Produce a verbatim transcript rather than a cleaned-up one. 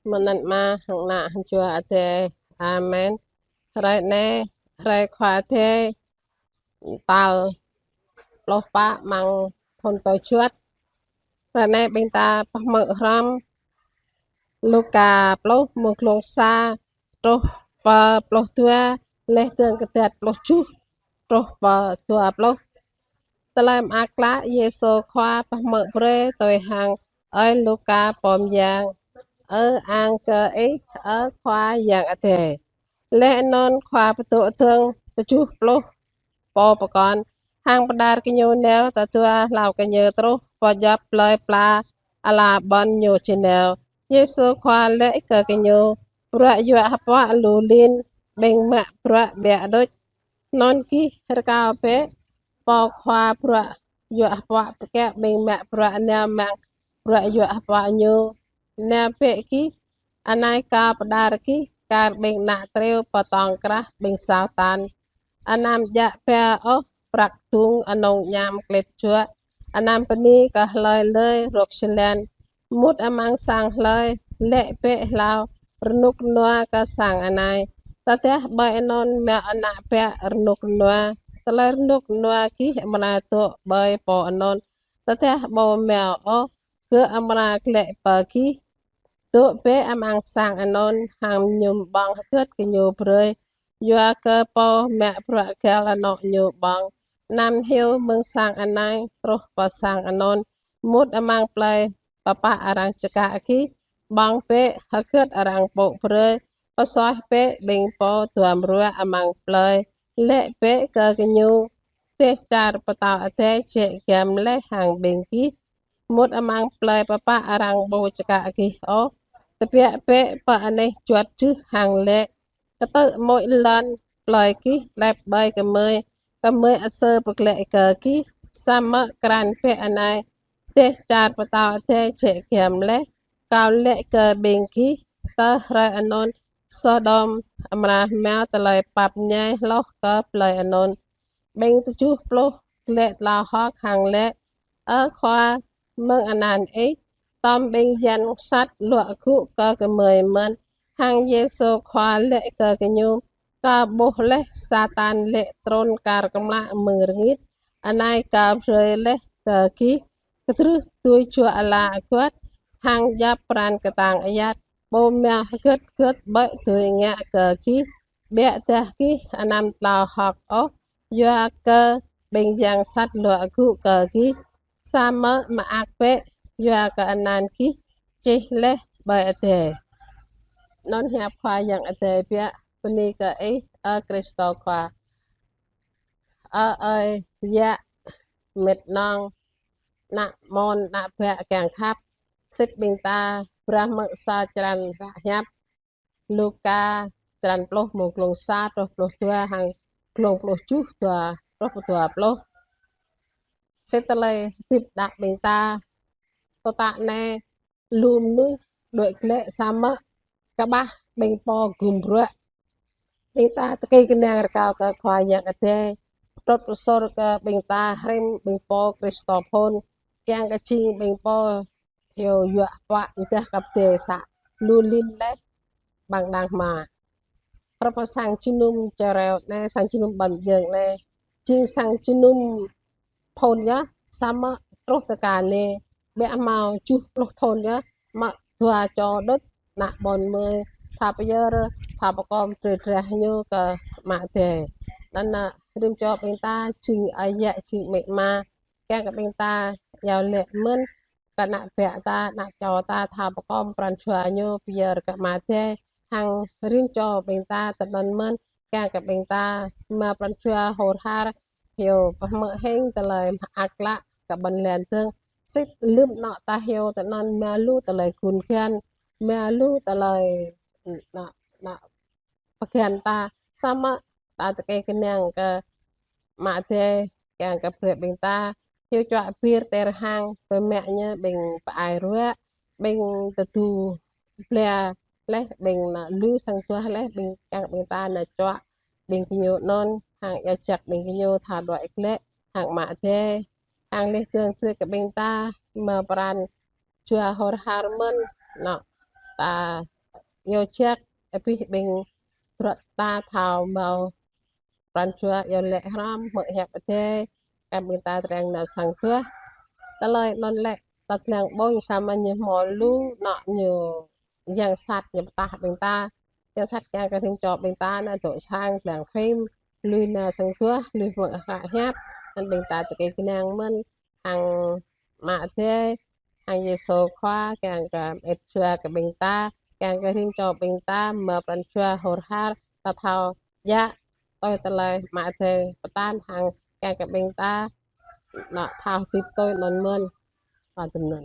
Mơnăn Ama hăng Ană hăng Jua Adai. Amen. Hrơi anai, hrơi Khua Adai, tal pluh pă amăng thun tui juăt. Hrơi anai ƀing ta pơhmư̆ hrŏm Luka pluh, mơ̆ng glông sa truh pơ pluh dua, laih dơ̆ng kơdăt pluh tơjuh truh pơ dua pluh. Tơlơi mơak klă Yêsu Khua pơhmư̆ brơi tui hăng ơi Luka pô mơyang. Ơ ang kơ Ih, ơ Khua Yang Adai. Laih anŭn Khua pơdŏ dơ̆ng tơjuh pluh pô pơkŏn, hăng pơđar gơñu nao tơdua hlâo kơ Ñu truh pơ djŏp plơi pla ala ƀôn Ñu či nao. Yêsu Khua laĭ kơ gơñu: Bruă yuă hơpuă lu lin, ƀing mă bruă ƀiă đôč. Anŭn gih rơkâo bĕ pô khua bruă yuă hơpuă pơkiaŏ ƀing mă bruă nao amăng bruă yuă hơpuă ñu. Nao bĕ gih, anai Kâo pơđar gih kar ƀing ană triu pơ tŏng krah ƀing sao tan. Anăm djă ba ôh prăk tŭng, anŭng añăm klĭt juă, anăm bơni kơ hlơi lơi rŏk jơlan. Mŭt amăng sang hlơi, laĭ bĕ hlâo: Rơnŭk rơnua kơ sang anai, tơdah ƀơi anŭn mâo ană bă rơnŭk rơnua, tơlơi rơnŭk rơnua gih amra dŏ ƀơi pô anŭn. Tơdah ƀu mâo ôh, gơ̆ amra glaĭ pơ gih. Dŏ bĕ amăng sang anŭn hăng mơñum ƀơ̆ng hơgĕt gơñu brơi, yua kơ pô mă bruă găl anŏ ñu ƀơ̆ng. Anăm hyu mơ̆ng sang anai truh pơ sang anŭn. Mŭt amăng plơi pơpă arăng čơkă gih, ƀơ̆ng bĕ hơgĕt arăng pŭ brơi, pơsuaih bĕ ƀing pô duăm ruă amăng plơi. Laĭ bĕ kơ gơñu: Dêh čar Pơtao Adai jĕ giăm laih hăng ƀing gih. Mŭt amăng plơi pơpă arăng ƀu čơkă gih ôh, tơbiă bĕ pơ anih juăt jưh hăng laĭ: Kơtư̆ mŭi lŏn plơi gih tlĕp ƀơi gơmơi, gơmơi asơi pơglaĭ kơ gih. Samơ̆ krăn bĕ anai: Dêh čar Pơtao Adai jĕ giăm laih. Kâo laĭ kơ ƀing gih, tơ hrơi anŭn Sôđôm amra hmâo tơlơi pap ñai hloh kơ plơi anŭn. Ƀing tơjuh pluh glaĭ tlao hơ̆k hăng laĭ: Ơ Khua, mơ̆ng anăn Ih, tơm ƀing yang sat luă gŭ kơ gơmơi mơ̆n. Hăng Yêsu Khua laĭ kơ gơñu: Kâo ƀuh laih Satan lê̆ trŭn kar kơmlă mơ̆ng rơngit. Anai Kâo brơi laih kơ gih kơdrưh tui čuă ala aguăt hăng djŏp pran kơtang ayăt. Ƀu mâo hơgĕt hơgĕt ƀơi tui ngă kơ gih. Biă dah gih anăm tlao hơ̆k ôh, yua kơ ƀing yang sat luă gŭ kơ gih. Samơ̆ mơak bĕ, yua kơ anăn gih čih laih ƀơi adai. Anŭn hiăp Khua Yang Adai biă. Bơni kơ Ih, ơ Krist Khua. Ơ ơi yă, mĕt nong, ană mơ̆n, ană bă kiăng khăp. Sĭt ƀing ta phrâo hmư̆ sa črăn hră hiăp Luka, črăn pluh, mơ̆ng glông sa truh pluh dua hăng glông pluh tơjuh, dua truh dua pluh. Sĭt tơlơi hơdip đăk ƀing ta, tơtă anai lu mơnuih đuaĭ glaĭ samơ̆ kơƀah ƀing pô gum bruă. Ƀing ta tơkeng kơnang rơkâo kơ Khua Yang Adai, trŭt pơsur kơ ƀing ta rĭm ƀing pô Krist phŭn, kiăng kơ jing ƀing pô hyu yuă hơpuă, ƀôdah kơ pơdơi sa lu lin laih ƀăng đang hmua. Rơpa sang jơnum čơreo anai, sang jơnum ƀan jơng anai, jing sang jơnum phŭn yơh, samơ̆ truh tơka anai, biă hmâo tơjuh pluh thŭn yơh, mă dua čô đôč, ană ƀôn mơi, tha pơyơr, tha pơkom drơi drah ñu kơ Ama Adai. Anŭn, rĭm čô ƀing ta jing ơi yă, jing amĭ ama, kiăng kơ ƀing ta iâu laĭ mơ̆n kơ ană bă ta, ană čô ta, tha pơkom pran jua ñu pơyơr kơ Ama Adai, hăng rĭm čô ƀing ta tơnăn mơ̆n, kiăng kơ ƀing ta mă pran jua hur har, hyu pơhmư̆ hing tơlơi mơak klă kơ ƀôn lan dơ̆ng. Sĭt lơ̆m anŏ ta hyu tơnăn mă lu tơlơi gun gan, mă lu tơlơi anŏ, anŏ pơgăn ta, samơ̆ ta tơkeng kơnang kơ Ama Adai, kiăng kơ brơi ƀing ta hyu čuă bir tơr hăng pơmă ñu ƀing pơ-ai ruă, ƀing tơdu bla laih, ƀing anŏ lui sang jua laih, ƀing kiăng ƀing ta anŏ čuă ƀing gơñu anŭn, hăng iâu jak ƀing gơñu tha đuaĭ glaĭ hăng Ama Adai, hăng laih dơ̆ng brơi kơ ƀing ta mă pran jua hur har mơ̆n, anŏ ta iâu jak, abih ƀing bruă ta thâo hmâo pran jua iâu laĭ hrŏm hmư̆ hiăp Adai, kiăng ƀing ta tơriăng nao sang duah. Tơlơi anŭn lĕ, ta lăng ƀôn samơ̆ ñu hmâo lu, anŏ ñu yang sat ñu pơtah ƀing ta. Yang sat kiăng kơ rĭm čô ƀing ta nao dŏ sang lăng phim, lui nao sang duah, lui hmư̆ hră hiăp, anŭn ƀing ta tơkeng kơnang mơ̆n hăng Ama Adai, hăng Yêsu Khua, kiăng kơ mơit jua kơ ƀing ta, kiăng kơ rĭm čô ƀing ta hmâo pran jua hur har, ta thâo djă tui tơlơi Ama Adai pơtă hăng kiăng kơ ƀing ta nao thâo hơdip tui anŭn mơ̆n. Pơtơnŭn.